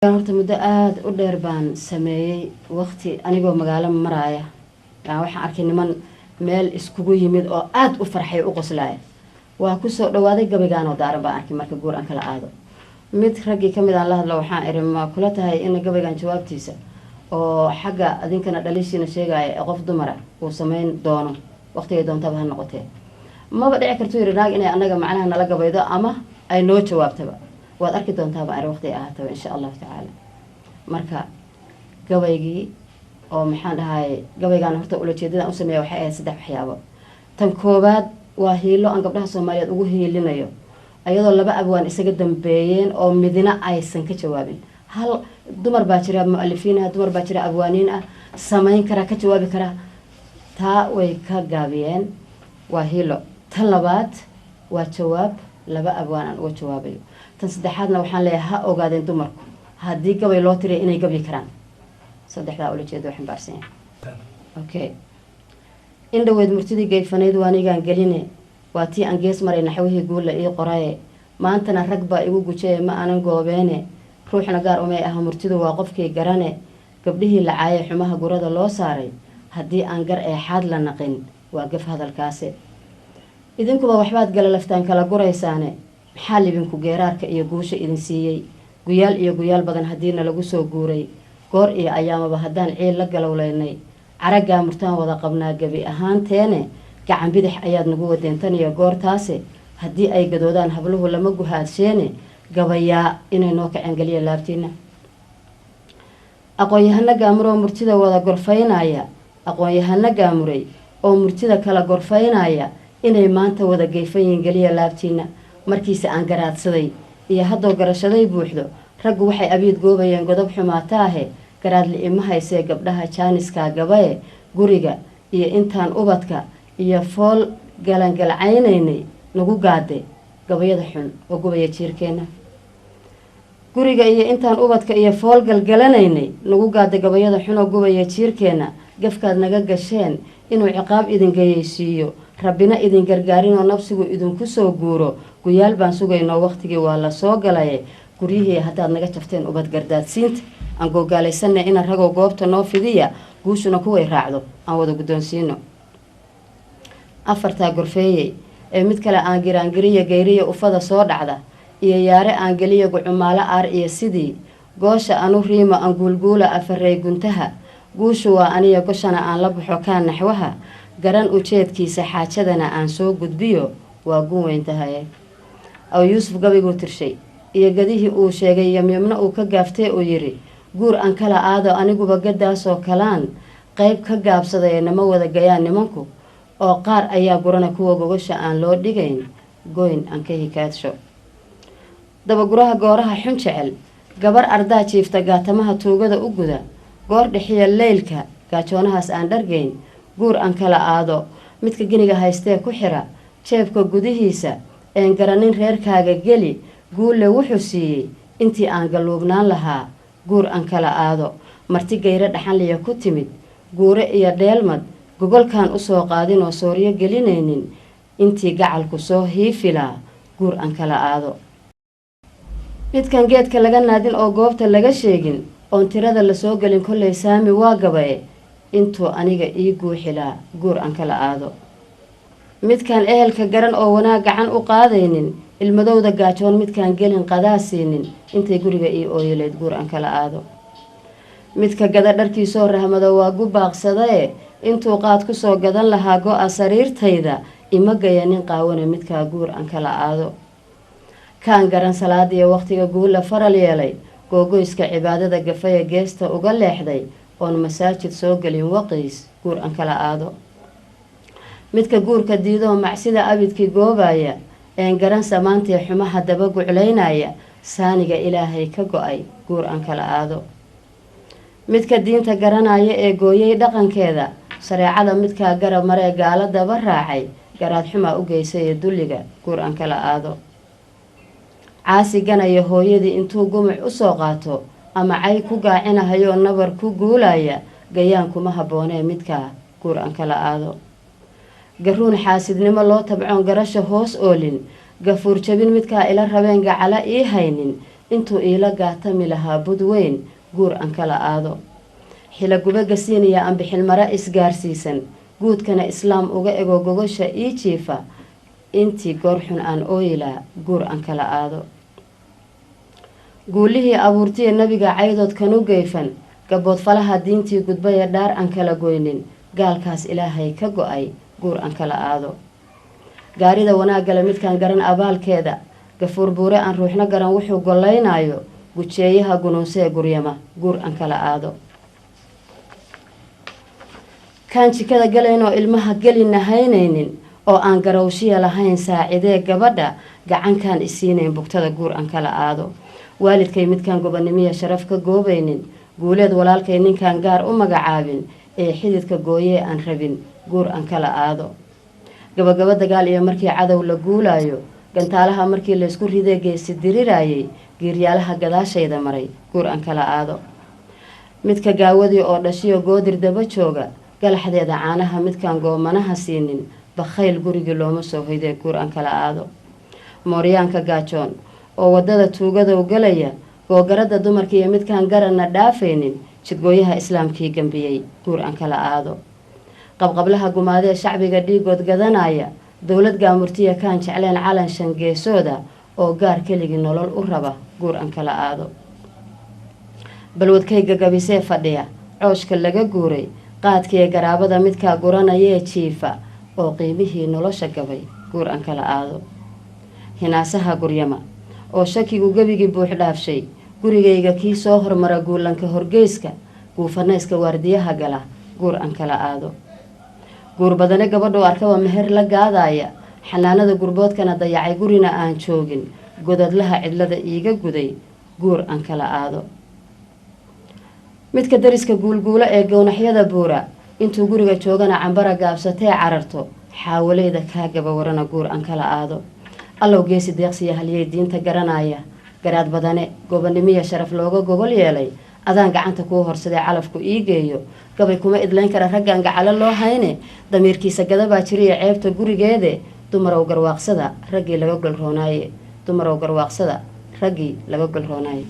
Horta muddo aada u dheer baan sameeyey. Waqti anigoo magaalo maraaya baan waxaan arkay niman meel iskugu yimid oo aada u farxay, u qoslaaya. Waa kusoo dhawaaday gabaygaanoo daaran baan arkay. Marka guur aan kala aado, mid raggii kamid aan la hadlo, waxaan iri: "Ma kula tahay in gabaygan jawaabtiisa oo xagga adinkana dhaliishiina sheegaya ee qof dumara uu sameyn doono, waqtigay doontaba ha noqotee?" "Maba dhici kartuu," yiri, "naag inay anaga macnaha nala gabaydo ama ay noo jawaabtaba. Waad arki doontaaba," ari, "waqti ay ahaataba, insha Allahu tacaala." Marka gabaygii oo maxaan dhahay, gabaygaan horta ulajeedadan u sameeya waxay ahayd saddex waxyaabo. Tan koowaad waa hiilo aan gabdhaha Soomaaliyeed ugu hiilinayo, ayadoo laba abwaan isaga dambeeyeen oo midna aysan ka jawaabin. Hal dumar baa jira mu-alifiin ah, dumar baa jira abwaaniin ah, samayn karaa, ka jawaabi karaa. Taa way ka gaabiyeen, waa hiilo. Tan labaad waa jawaab laba abwaan aan uga jawaabayo. Tan saddexaadna waxaan leeyahay: ha ogaadeen dumarku haddii gabay loo tiriya inay gabi karaan. Saddexdaa ulajeeda xambaarsan yahay. Okay, in dhaweyd murtidii gayfanayd waanigaan geline, waa tii aan gees maray naxwihii guulla ii qoraye. Maantana rag baa igu gujaye, ma aanan goobeene. Ruuxna gaar umay aha murtidu, waa qofkii garane. Gabdhihii la caayay, xumaha gurada loo saaray, haddii aan gar eexaad la naqin, waa gaf hadalkaasi. Idinkuba waxbaad galalaftaan kala guraysaane, maxaa libinku geeraarka iyo guusha idin siiyey? Guyaal iyo guyaal badan haddiina lagu soo guuray, goor iyo ayaamaba haddaan ciil la galowleynay, caraggaa murtaan wada qabnaa gebi ahaanteene. Gacan bidix ayaad nagu wadeen tan iyo goortaase, haddii ay gadoodaan habluhu lama guhaadsheene. Gabayaa inay noo kaceen geliya laabtiina. Aqoon-yahano gaamuroo murtida wada gorfaynaya, aqoon-yahano gaamuray oo murtida kala gorfaynaya, inay maanta wada geyfan yihiin geliya laabtiina. Markiise aan garaadsaday iyo haddoo garashaday buuxdo, raggu waxay abiid goobayeen godob xumaataahe. Garaadli ima haysee gabdhaha jaaniskaa gabae. Guriga iyo intaan ubadka iyo fool galangalcaynaynay, nagu gaade gabayada xun oo gubaya jiirkeenna. Guriga iyo intaan ubadka iyo fool galgalanaynay, nagu gaada gabayada xun oo gubaya jiirkeenna. Gafkaad naga gasheen inuu ciqaab idin gayeysiiyo, Rabbina idin gargaarinoo nafsigu idinku soo guuro, guyaal baan sugaynoo waqtigii waa la soo galaye. Guryihii haddaad naga jafteen, ubad gardaadsiinta aan googaalaysanay. Ina ragoo goobta noo fidiya, guushuna kuway raacdo aan wada guddoonsiino. Afartaa gorfeeyey ee mid kale aan giraangiriya gayriya ufada soo dhacda iyo yaare aan geliya gucumaalo aar iyo sidii goosha anu riimo aan guulguula afarey guntaha. Guushu waa aniya, goshana aan la baxo kaan naxwaha garan ujeedkiisa, xaajadana aan soo gudbiyo, waa gun weyn tahaye. Aw Yuusuf gabayguu tirshay iyo gadihii uu sheegay, yamyamna uu ka gaaftee uu yidhi: "Guur aan kala aado aniguba gadaasoo kalaan qayb ka gaabsadaya." Nama wada gayaan nimanku oo qaar ayaa gurana kuwa gogasha aan loo dhigayn, goyn aan ka hikaadsho. Dabaguraha gooraha xun jecel, gabar ardaa jiifta gaatamaha tuugada u guda, goor dhexiya leylka gaajoonahaas aan dhargayn. Guur aan kala aado midka geniga haystee ku xira jeebka gudihiisa, een garanin reerkaaga geli, guulle wuxuu siiyey intii aan galuubnaan lahaa. Guur aan kala aado marti gayro dhaxanliya ku timid, guure iyo dheelmad gogolkaan usoo qaadin oo sooryo gelinaynin, intii gacalku soo hiifilaa. Guur aan kala aado midkan geedka laga naadin oo goobta laga sheegin, oon tirada lasoo gelin, kollay saami waa gabaye, intuu aniga ii guuxilaa. Guur aan kala aado midkaan ehelka garan oo wanaag gacan u qaadaynin, ilmadowda gaajoon midkaan gelin qadaa siinin, intay guriga ii ooyaleyd. Guur aan kala aado midka gada dharkiisoo rahmado waa gu baaqsadae, intuu qaad kusoo gadan lahaa go-a sariirtayda, ima gaya nin qaawane midkaa. Guur aan kala aado kaan garan salaadiyo waqtiga guula faral yeelay, googoyska cibaadada gafaya, geesta uga leexday oon masaajid soo gelin waqiis. Guur aan kala aado midka guurka diidoo macsida abidkii goobaya, een garan samaantii xumaha daba guclaynaya, saaniga Ilaahay ka go-ay. Guur aan kala aado midka diinta garanaya ee gooyay dhaqankeeda, shareecada midkaa garab maree gaalo daba raacay, garaad xumaa u geysay ee dulliga. Guur aan kala aado caasi ganaya hooyadii intuu gumuc usoo qaato ama cay ku gaacinahayoo nabar ku guulaya, gayaan kuma habboonee midkaa. Guur aan kala aado garuun xaasidnimo loo tabcoon garasha hoos oolin, gafuur jabin midkaa ila rabeen gacala ii haynin. Intuu iila gaatami lahaa bud weyn, guur aan kala aado. Xilagube gasiinaya ambixilmara isgaarsiisan, guudkana islaam uga ego gogosha ii jiifa. Intii goor xun aan ooyilaa, guur aan kala aado. Guulihii abuurtiya nabiga caydood kanu geyfan, gabood falaha diintii gudbaya, dhaar aan kala goynin, gaalkaas Ilaahay ka go-ay, guur aan kala aado. Gaarida wanaaggale midkaan garan abaalkeeda, gafuur buure aan ruuxna garan wuxuu gollaynaayo, gujeeyaha gunuunsee guryama, guur aan kala aado. Kaan jikada galayn oo ilmaha gelina haynaynin, oo aan garowshiya lahayn, saacidee gabadha gacankaan isiinayn bugtada, guur aan kala aado. Waalidkay midkaan gobonimiya sharaf ka goobaynin, Guuleed walaalkay ninkaan gaar u magacaabin ee xididka gooyee aan rabin, guur aan kala aado. Gabagabo dagaal iyo markii cadow la guulaayo, gantaalaha markii laysku ridee geesi diriraayay, giiryaalaha gadaashayda maray, guur aan kala aado. Midka gaawadii oo dhashiyo goodir daba jooga, galaxdeeda caanaha midkaan goomanaha siinin, bakhayl gurigii looma soo hoydee, guur aan kala aado. Mooryaanka gaajoon oo wadada tuugadow galaya, googarada dumarka iyo midkaan garanna dhaafaynin, jidgooyaha islaamkii gambiyey, guur aan kala aado. Qabqablaha gumaadee shacbiga dhiigood gadanaya, dowlad gaamurtiya kaan jecleen calan shangeesooda oo gaar keligii nolol u raba, guur aan kala aado. Balwadkayga gabisee fadhiya cooshka laga guuray, qaadkiiyo garaabada midkaa guranayee jiifa oo qiimihii nolosha gabay, guur aan kala aado. Hinaasaha guryama oo shakigu gebigii buux dhaafshay, gurigayga kii soo hormara guulanka horgeyska, guufanayska waardiyaha gala, guur aan kala aado. Guur badane gabadhuu arkaba meher la gaadaaya, xanaanada gurboodkana dayacay, gurina aan joogin, godadlaha cidlada iiga guday, guur aan kala aado. Midka dariska guulguulo ee gownaxyada buura, intuu guriga joogana cambara gaabsatee cararto, xaawaleyda kaa gaba warana, guur aan kala aado. Allow geesi deeqsiya halyey diinta garanaya, garaad badane gobonimiya sharaf looga gogol yeelay, adaan gacanta kuu horsadee calafku ii geeyo. Gabay kuma idlayn kara raggaan gacalo loo hayne, damiirkiisa gadabaa jiriya ceebta gurigeede. Dumarow garwaaqsada raggii laga golroonaaye, dumarow garwaaqsada raggii laga golroonaaye.